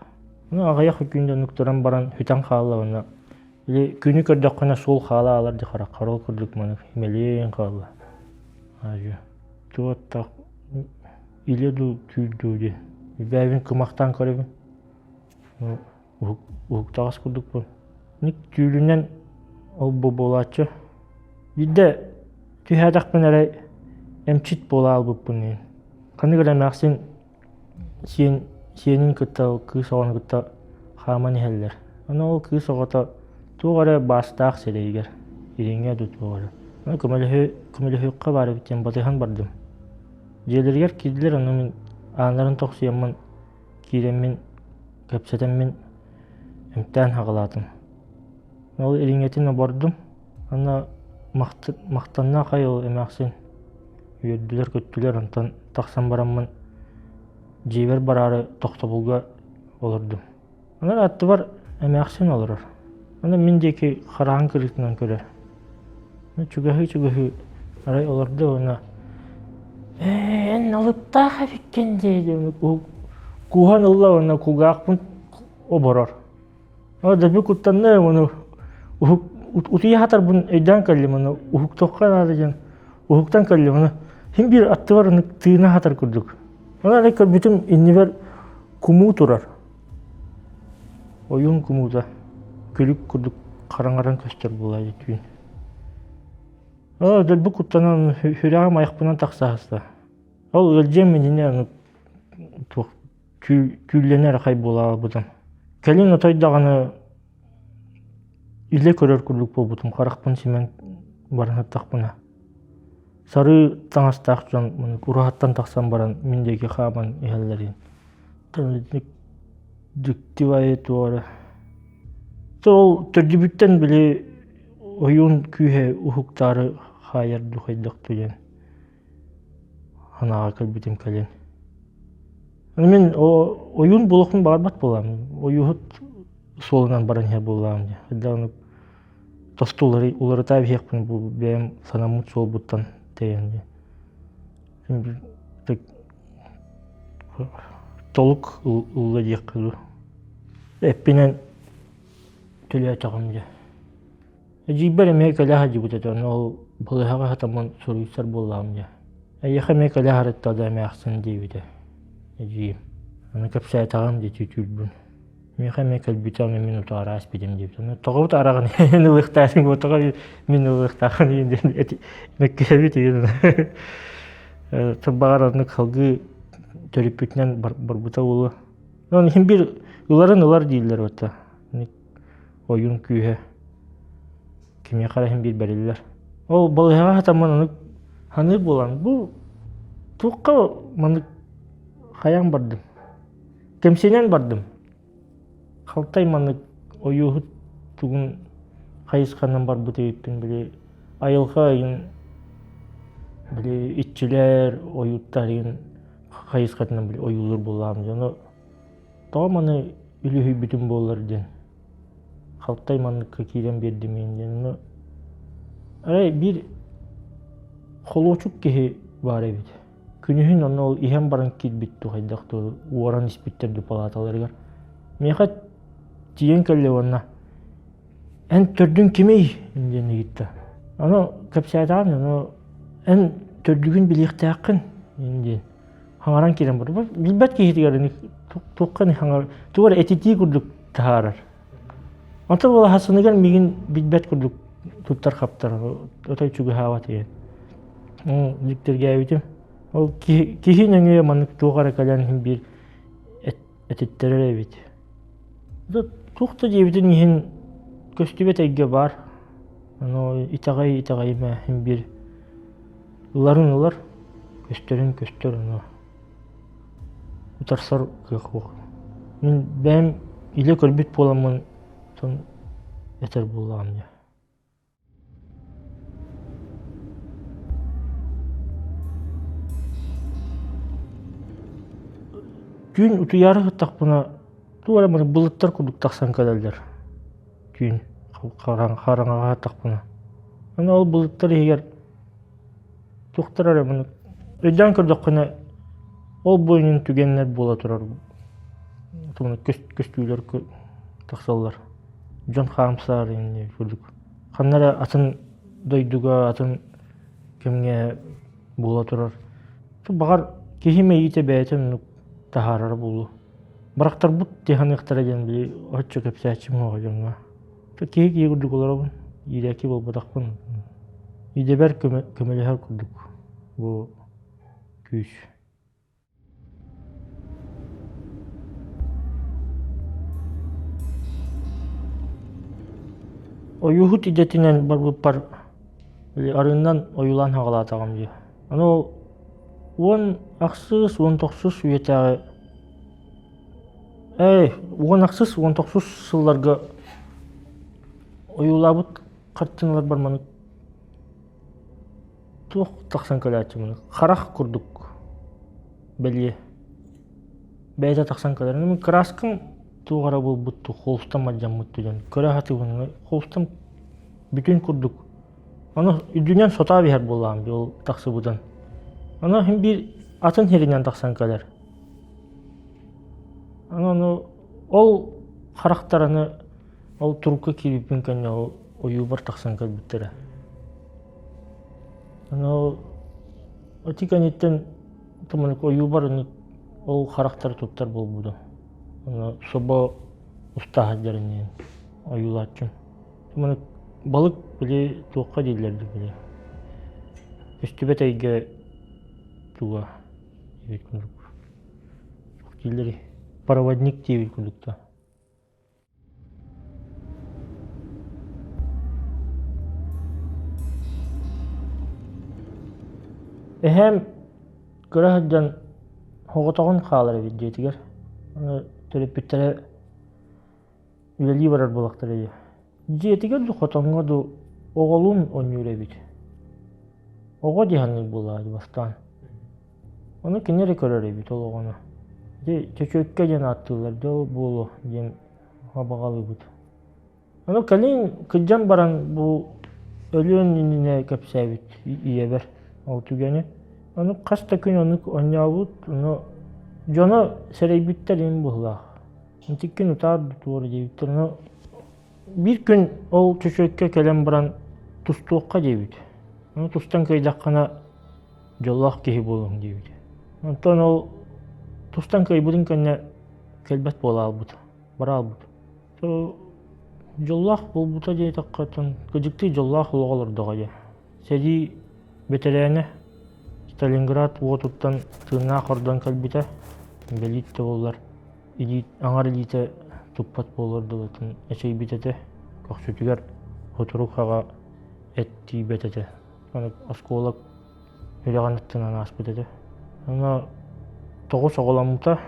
Ону аҕыйах күн дьонук туран баран сүтэн хаалла уонна или күнү көрдөххүнэ суол хаала аалар дии хараххар ол курдук маннык имэлиэн хаалла. Аадьы туоттах илэ дуу түүл дуу дии. Бэйэбин кымахтаан көрөбүн. Уһуктаҕас курдукпун. Ник түүлүнэн ол-бу буолааччы. Биирдэ түһээтэхпинэ эрэ эмчит буола аалбыппын диэн. Ханнык эрэ эмээхсин сиэн сиэнин кытта кыыс оҕону кытта хааман иһэллэр. Аны ол кыыс оҕото туох эрэ баастаах сирэйигэр, ириҥэ дуу туох эрэ. Аны көмөлөһү көмөлөһүөххэ баар эбит диэн батыһан бардым. Дьиэлэригэр киирдилэр, ону мин ааннарын тохсуйаммын киирэммин кэпсэтэммин эмтээн хаҕылаатым. Ол ириҥэтин обордум. Аны махтанна аҕай ол эмээхсин үөрдүлэр-көттүлэр онтон тахсан бараммын дьиэбэр бараары тохтобулга олордум. Онон аттыбар эмээхсин олорор. Аны мин диэки хараҕын кырыытынан көрөр. Чугаһыы-чугаһыы арай олордо уонна «Ээ, эн алыптаах эбиккин» дии кууһан ылла уонна кулгаахпын оборор. Оо, дэлби куттанным ону уһук утуйа сатарбын өйдөөн кэллим ону уһуктуохха наада диэн уһуктан кэллим ону син биир аттыбар ону тыына сатар курдук. Ону арай көрбүтүм иннибэр кумуу турар. Ойуун кумуута күлүк курдук хараҥаран көстөр буолаайы түүн. Оо, дөлбү куттанан сүрэҕим айахпынан тахса сыста. Ол ыалдьыам иннинэ ону туох түүллэнэр ахай буолаабытым. Кэлин отой даҕаны илэ көрөр курдук буолбутум, харахпын симэн баран сыттахпына. Сарыы таҥастаах дьон ураһаттан тахсан баран мин диэки хааман иһэллэрин. Дьикти баайы туох эрэ. Ол төрдүбүттэн били ойуун күүһэ уһуктаары хаайар дуу хайдах дуу диэн санааҕа кэлбитим кэлин. Мин ойуун буолуохпун баҕарбат буолаам. Ойууһут суолунан баран иһэр буоллаҕым дии. Хайдах оннук тосту уларыта биһиэхпин бу бэйэм санаммыт суолбуттан тэйэн дии. Толук ылла диэххэ дуу. Эппинэн төлөөтөҕүм дьэ. Эдьиийбэр эмиэ кэлэ сылдьыбыт этэ, ону ол балыыһаҕа сытаммын суруйсар буоллаҕым дьэ. Эйиэхэ эмиэ кэлэ сырытта да эмээхсин диэбитэ эдьиийим. Аны кэпсээтэҕим дии түүрбүн. Миэхэ эмиэ кэлбитэ, ону мин утаара испитим диэбит. Тоҕо утаараҕын эн ылыахтаахын буо, тоҕо мин ылыахтаахын диэн мөккүһэбит игин. Баҕар оннук салгыы төрүппүтүнэн барбыта буолуо. Онон иһин биир ыларын ылар дииллэр ота. Ойуун күүһэ кимиэхэ эрэ иһин биир бэриллэр. Ол балыыһаҕа сатаммын ону саныыр буолан бу туохха маннык хайаан бардым. Кэмсинэн бардым. Халтай маннык ойууһут тугун хайысханан барбыт эбиппин били айылҕа ыйын били иччилэр ойууттар ыйын хайысхатынан били ойуулуур буоллаҕым дьэ ону тоҕо маны үлүһүйбүтүм буоллар диэн халтай манныкка киирэн биэрдим диэн ону арай биир холуочук киһи баар эбит Күнүһүн онно ол иһэн баран киирбит дуу хайдах дуу уоран испиттэр дуу палааталарыгар. Миэхэ тиийэн кэллэ уонна эн төрдүҥ кимий диэн ыйытта. Ону кэпсээтэҕим ону эн төрдүгүн билиэхтээххин диэн хаҥаран киирэн барда. Билбэт киһитигэр туохха хаҥар тугу эрэ этитии курдук таһаарар. Онтон балаһасыныгар миигин билбэт курдук туттар-хаптар, отой чугаһаабат диэн. Дьиктиргээбитим. Ол киһи, киһи нөҥүө маннык туох эрэ кэлэн биир этиттэрэр эбит. Туох да диэбитин иһин көстүбэт эйгэ баар. Ону итэҕэй итэҕэйимэ иһин биир ыларын ылар, көстөрүн көстөр ону утарсар кыах суох. Мин бэйэм илэ көрбүт буоламмын оттон этэр буоллаҕым дии. Түүн утуйаары сыттахпына туох эрэ былыттар курдук тахсан кэлэллэр. Түүн хараҥаҕа сыттахпына. Аны ол былыттар иһигэр туохтар эрэ маны өйдөөн көрдөххүнэ ол бу иҥин түгэннэр буола турар көстүүлэр тахсаллар. Дьон хаамсаар инни курдук. Ханна эрэ атын дойдуга, атын кэмҥэ буола турар. Баҕар киһи мэйиитэ бэйэтэ оннук таһаарара буолуо. Барахтарбыт тиһаныахтара диэн били оччо кэпсээччим суоҕа дьоҥҥо. Киһи киһи курдук олоробун, иирээки буолбатахпын. Идэбэр көмөлөһөр курдук бу күүс. Ойууһут идэтинэн барбыппар арыынан ойуулаан хаҕалаатаҕым дии. Аны ол 10 ахсыс, 19 үйэтээҕи Эй, 10 ахсыс, 19 сылларга ойуулаабыт хартыыналарбар маннык туох тахсан кэлээччи маны харах курдук бэлиэ бэйэтэ тахсан кэлэр. Мин кырааскам туох эрэ буолбут дуу, холустан алдьаммыт дуу диэн көрө сатыыбын. Холустан бүтүн курдук. Ону үрдүнэн сотоо биһэр буоллаҕым дии ол тахсыбытын. Ону иһин биир атын сиринэн тахсан кэлэр. Ону ол харахтараны ол турукка киирбиппин кэннэ ол ойуубар тахсан кэлбиттэрэ. Ону ити кэнниттэн ойуубар ол харахтары туттар буолбутум. Ону собо уста сылдьар иннин ойуулааччым. Маны балык били туохха дииллэр дии били көстүбэт эйгэ туга диэбит курдук туох дииллэрий проводник диэбит курдук да. Эһээм кыра сылдьан соҕотоҕун хаалар эбит дьиэтигэр. Аны төрөппүттэрэ үлэлии барар буоллахтара дии. Дьиэтигэр дуу, хотоҥҥо дуу оҕолуун оонньуур эбит. Оҕо дии саныыр буоллаҕа дии бастаан. Ону кини эрэ көрөр эбит ол оҕону. Дьэ чөчүөккэ диэн ааттыыллар дьэ ол буолуо диэн абаҕалыыбыт. Ону кэлин кырдьан баран бу өлүөн иннинэ кэпсээбит ийэбэр ол түгэни. Ону хас да күн оннук оонньообут, ону дьоно сэрэйбиттэр иһин быһыылаах. Итиккин утаар туора диэбиттэр. Ону биир күн ол чөчүөккэ кэлэн баран тустуохха диэбит. Ону тустан кыайдаххына дьоллоох киһи буолуоҥ диэбит. Онтон ол тустан кыайбытын кэннэ кэлбэт буола хаалбыт. Бараалбыт. Дьоллоох буолбута диэтэххэ, кыдьыктыы дьоллоох олоҕу олордоҕо дии. Сэрии бэтэрээнэ Сталинград уотуттан тыыннаах ордон кэлбитэ. Инбэлиит да буоллар, илии, аҥар илиитэ туппат буолуор дылытын эчэйбит этэ. Көхсүтүгэр хотурук хаҕа эт тиийбэт этэ. Аны оскуола үрэҕин аттынан ааспыт этэ. Аны тоҕус оҕоломмута.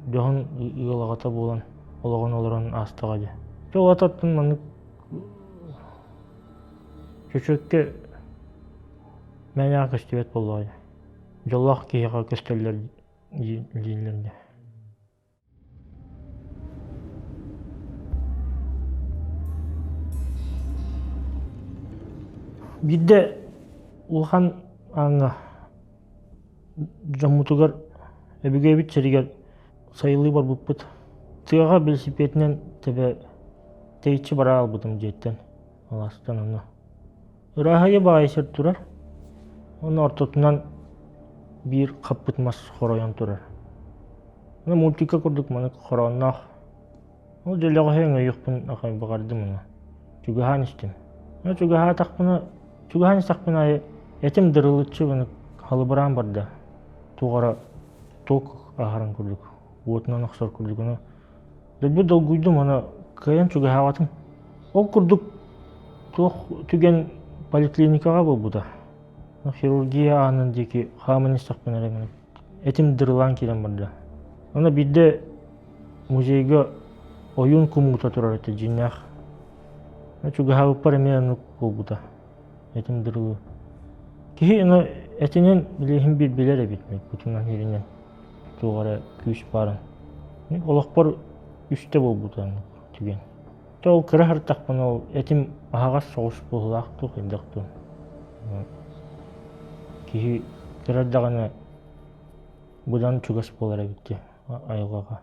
Дьоһун ыал аҕата буолан олоҕун олорон аастаҕа дии. Дьэ ол ататтан маннык чөчүөккэ мээнэҕэ көстүбэт буоллаҕа дии. Дьоллоох киһиэхэ көстөллөр дииллэр дии. Биирдэ улахан ааҥҥа Дьоммутугар өбүгэбит сиригэр сайылыы барбыппыт. Тыаҕа велосипединэн тэбэ тэйиччи бара аалбытым дьиэттэн, алаастан онно. Ырааһыйа баҕайы сир турар, онно ортотунан биир хаппыт мас хоройон турар. Аны мультика курдук маннык хороонноох Ол дьөлөҕөһү өҥөйүөхпүн ахан баҕардым ына. Чугаһаан истим. Аны чугаһаатахпына, чугаһаан истэхпинэ аайы этим дырылыччы гына халыбыраан барда. Туох эрэ ток аһарын курдук, уотунан охсор курдук. Аны дойду долгуйдум, аны кыайан чугаһаабатым. Ол курдук туох түгэн поликлиникаҕа буолбута. Хирургия аанын диэки хааман истэхпинэ эрэ этим дырылаан киирэн барда. Аны биирдэ Музейга ойуун кумуута турар этэ дьиҥнээх. Чугаһаабыппар эмиэ оннук буолбута. Этим дырылыы. Киһи аны этинэн билиһин биир билэр эбит кутунан иһиринэн туох эрэ күүс баарын. Олохпор үстэ буолбута оннук түгэн. То ол кыра сырыттахпына ол этим аһаҕас соҕус быһыылаах дуу хайдах дуу. Киһи кыра эрдэҕинэ быдан чугас буолар эбит дии айылҕаҕа.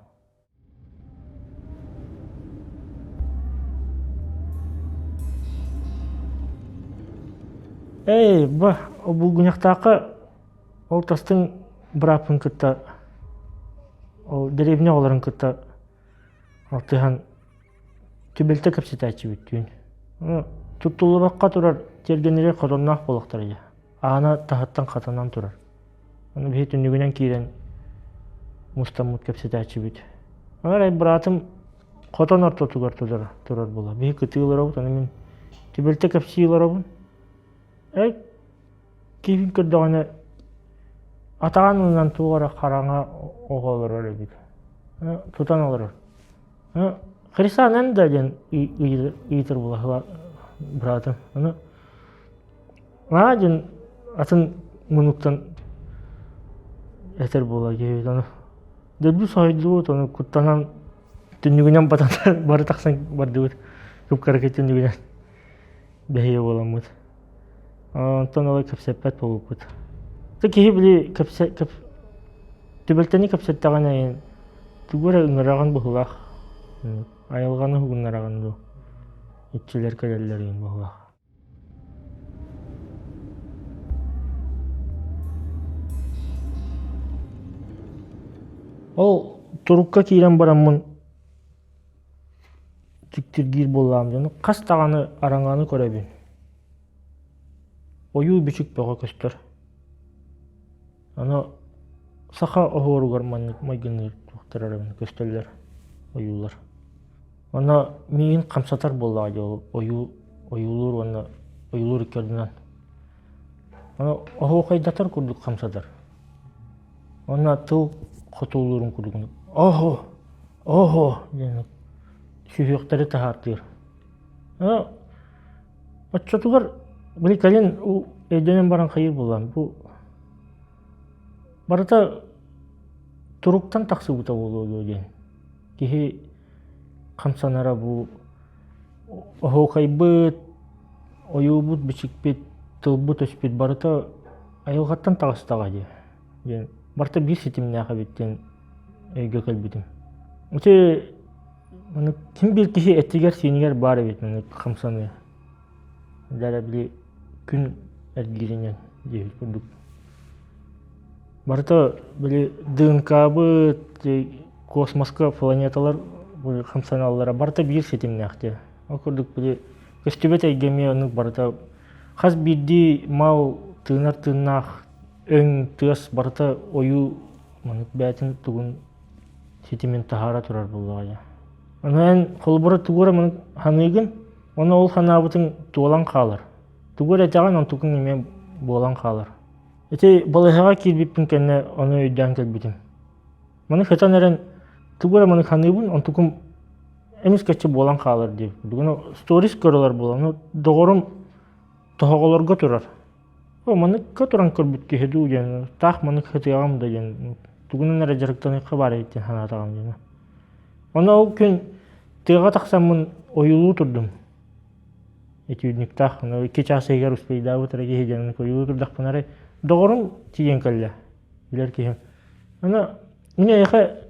Эй, ба, булгуньахтаахха ол тастыҥ бырааппын кытта ол дэриэбинэ оҕолорун кытта алтыһан түбэлтэ кэпсэтээччибит түүн. Туттуллубакка турар тиэргэннэригэр хотонноох буолуохтара дии. Аана таһыттан хатанан турар. Аны биһи түннүгүнэн киирэн мустаммыт кэпсэтээччибит. Арай быраатым хотон ортотугар турар, турар буола. Биһи кытыы олоробут, аны мин түбэлтэ кэпсии олоробун. Эй, киһим көрдөҕүнэ атаҕын ылынан туох эрэ хараҥа оҕо олорор эбит. Тутан олорор. Хрисан эн да диэн ыйытар буола быраатым. Аны Аа диэн атын муннуктан этэр буола киһибит ону дөлбү соһуйдубут ону куттанан түннүгүнэн батан бары тахсан бардыбыт кып-кыракый түннүгүнэн бэһиэ буоламмыт онтон ыла кэпсэппэт буолбуппут киһи били кэпсэ кэп түбэлтэни кэпсэттэҕинэ тугу эрэ ыҥыраҕын быһыылаах айылҕаны уһугуннараҕын дуу иччилэр кэлэллэр игин быһыылаах Ол турукка киирэн бараммын дьиктиргиир буоллаҕым дьону хас даҕаны араҥаны көрөбүн. Ойуу-бичик бөҕө көстөр. Аны саха оһуоругар маннык майгынныыр туохтар эрэ көстөллөр, ойуулар. Онно миигин хамсатар буоллаҕа дии ол ойуу ойуулуур уонна ойуулуур икки ардынан. Ону оһуохайдатар курдук хамсатар. Уонна тыл хотуулуурун курдук оһо оһо диэн сүһүөхтэри таһаартыыр. Ону оччотугар били кэлин өйдөнөн баран хайыыр буоллаҕым бу барыта туруктан тахсыбыта буолуо дуо диэн. Киһи хамсанара бу оһуохайбыт, ойуубут-бичикпит, тылбыт-өспүт барыта айылҕаттан таҕыстаҕа дии диэн барыта биир ситимнээх эбит диэн өйгө кэлбитим. Ити маннык ким биир киһи этигэр-сиинигэр баар эбит маннык хамсаныы. Дьэ били күн эргииринэн диэбит курдук. Барыта били ДНК-быт. Космоска планеталар хамсаналлара барыта биир ситимнээх дии. Ол курдук били көстүбэт эйгэ эмиэ оннук барыта хас биирдии мал тыынар тыыннаах өҥ тыас барыта ойуу маннык бэйэтин тугун ситимин таһаара турар буоллаҕа дии. Ону эн холобура тугу эрэ маннык саныыгын, уонна ол санаабытыҥ туолан хаалар. Тугу эрэ этэҕин, онтукуҥ эмиэ буолан хаалар. Ити балыыһаҕа киирбиппин кэннэ ону өйдөөн кэлбитим. Маны сытан эрэн тугу эрэ маны саныыбын, онтукум эмискэччи буолан хаалар диэбит курдук. Ону сторис көрөлөр буолан, ну доҕорум тоһоҕолорго турар. О, маныкка туран көрбүт киһи дуу диэн, таах манык сытыаҕым да диэн, тугунан эрэ дьарыктаныахха баар эбит диэн санаатаҕым диэн. Ону ол күн тыаҕа тахсаммын ойуулуу турдум. Этюдниктаах, 2 чаас иһигэр успейдаабыт эрэ киһи диэн ойуулуу турдахпына эрэ доҕорум тиийэн кэллэ, билэр киһим. Аны мин эйиэхэ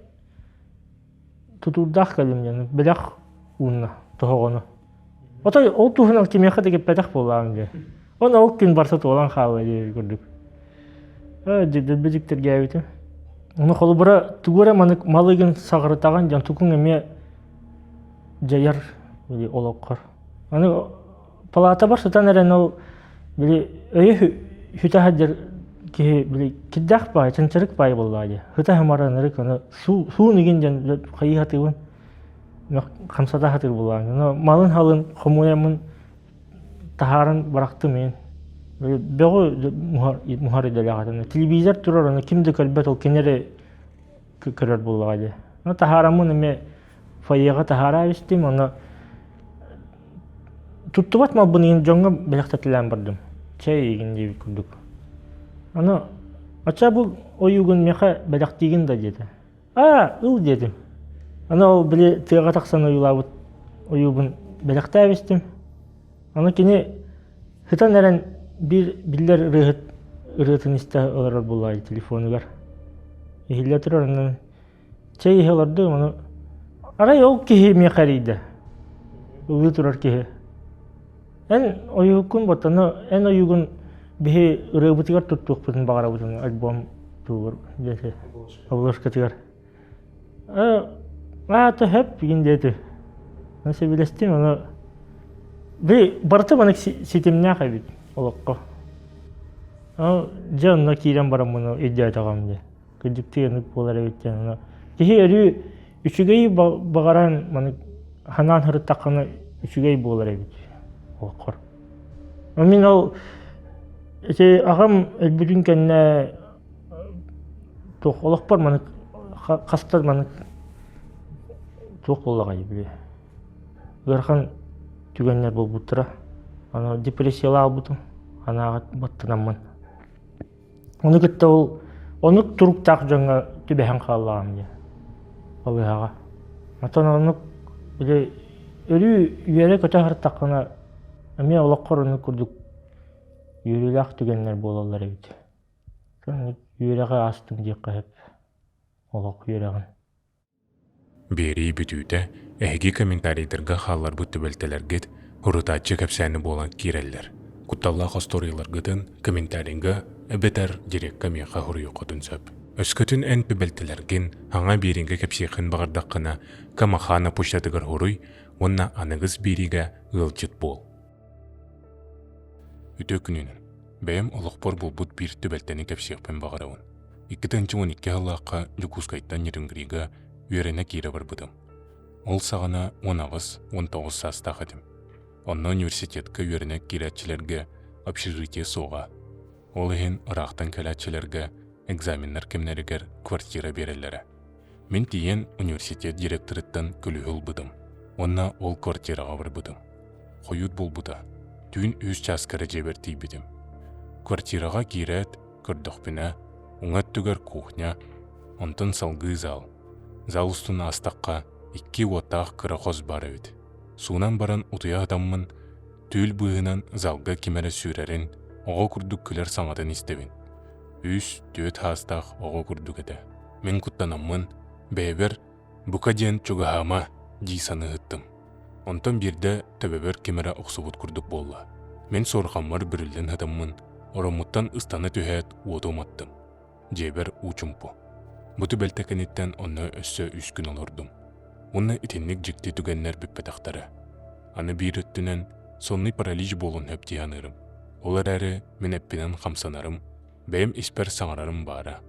тутуурдаах кэллим диэн бэлэх уунна тоһоҕону. Отой ол туһунан кимиэхэ да кэппэтэх буоллаҕым дии. Оны ол күн барса туолан хаалла диэбит курдук. Дэлби дьиктиргээбитим. Ону холобура тугу эрэ манык малыгын саҕырытаҕын дьон тукуҥ эмиэ дьайар били олоххор. Аны палаатабар сытан эрэн ол били өйө сүтэ сылдьар киһи били кирдээх баай, чанчарык баай буоллаҕа дии. Сыта сымаранарык аны суун игин диэн хайыы сатыыбын хамсата сатыыр буоллаҕа. Ону малын-халын хомуйаммын таһааран бырахтым иин. Бөҕү муһар идэлээх этим. Телевизор турар, аны ким да көрбөт, ол кини эрэ көрөр буоллаҕа дии. Ону таһаараммын эмиэ фойеҕа таһаара истим, ону туттубат малбын иһин дьоҥҥо бэлэхтэтэлээн бардым. Чэй эйигин диэбит курдук. Аны оччо бу ойуугун миэхэ бэлэхтиигин да диэтэ. Аа, ыл диэтим. Аны ол били тыаҕа тахсан ойуулаабыт ойуубун бэлэхтээбистим. Аны кини сытан эрэн биир биллэр ырыаһыт ырыатын истэ олорор буоллаҕа телефонугар. Иһиллэ турар онон чэй иһэ олордум, ону арай ол киһи миэхэ эрийдэ. Ыллыы турар киһи. Эн ойууккун боттону эн ойуугун биһи ырыабытыгар туттуохпутун баҕарабытын альбом тугур диэти обложкатыгар. Аата хөп игин диэти. Сөбүлэстим ону би барыта маннык ситимнээх эбит олоххо. Дьэ онно киирэн бараммын өйдөөтөҕүм дии. Кырдьыктыы оннук буолар эбит диэн ону киһи өрүү үчүгэйи баҕаран маны ханаан сырыттаххына үчүгэй буолар эбит олоххор. Мин ол ити аҕам өлбүтүн кэннэ туох олохпор маны хаста маны туох буоллаҕай били ыарахан түгэннэр буолбуттара. Аны депрессиялаабытым анааҕа баттанаммын. Ону кытта ол оннук туруктаах дьоҥҥо түбэһэн хааллаҕым дии балыыһаҕа. Оттон оннук били өрүү үөрэ-көтө сырыттаххына эмиэ олоххор оннук курдук үөрүүлээх түгэннэр буолаллар эбит. Үөрэҕи аастым диэххэ сөп олох үөрэҕин. Биэрии бүтүүтэ эһиги комментарийдарга хаалларбыт түбэлтэлэргит урутааччы кэпсээни буолан киирэллэр. Кутталлаах остуоруйаларгытын комментарийга эбэтэр дирекка миэхэ суруйуоххутун сөп. Өскөтүн эн түбэлтэлэргин саҥа биэриигэ кэпсиэххин баҕардаххына, Камахана почтатыгар суруй уонна аныгыс биэриигэ ыалдьыт буол. Үтүө күнүнэн! Бэйэм олохпор булбут биир түбэлтэни кэпсиэхпин баҕарабын. 2012 сыллаахха Дьокуускайтан Нерюнгрига үөрэнэ киирэ барбытым. Ол саҕана 18-19 саастаах этим. Онно университетка үөрэнэ киирээччилэргэ общежитие суоҕа. Ол иһин ыраахтан кэлээччилэргэ экзаменнар кэмнэригэр квартира биэрэллэрэ. Мин тиийэн университет директорыттан күлүүһү ылбытым уонна ол квартираҕа барбытым. Хойут буолбута. Түүн үс чааска эрэ дьиэбэр тиийбитим. Квартираҕа киирээт, көрдөхпүнэ, уҥа өттүгэр кухня, онтон салгыы зал. Зал устун аастахха, икки уоттаах кыра хос баар эбит. Суунан баран утуйа сытаммын, түүл быыһынан залга ким эрэ сүүрэрин, оҕо курдук күлэр саҥатын истэбин. Үс, түөрт саастаах оҕо курдук этэ. Мин куттанаммын, бэйэбэр «Бука диэн чугаһаама» дии саныы сыттым. Онтон биирдэ төбөбөр ким эрэ охсубут курдук буолла. Мин суорҕаммар бүрүллэн сытаммын, ороммуттан ыстана түһээт уоту уматтым. Дьиэбэр уу чумпу. Бу түбэлтэ кэнниттэн онно өссө үс күн олордум. Уонна итинник дьикти түгэннэр бүппэтэхтэрэ. Аны биир өттүнэн сонный паралич буолуон сөп дии саныырым. Ол эрээри мин эппинэн хамсанарым, бэйэм испэр саҥарарым баара.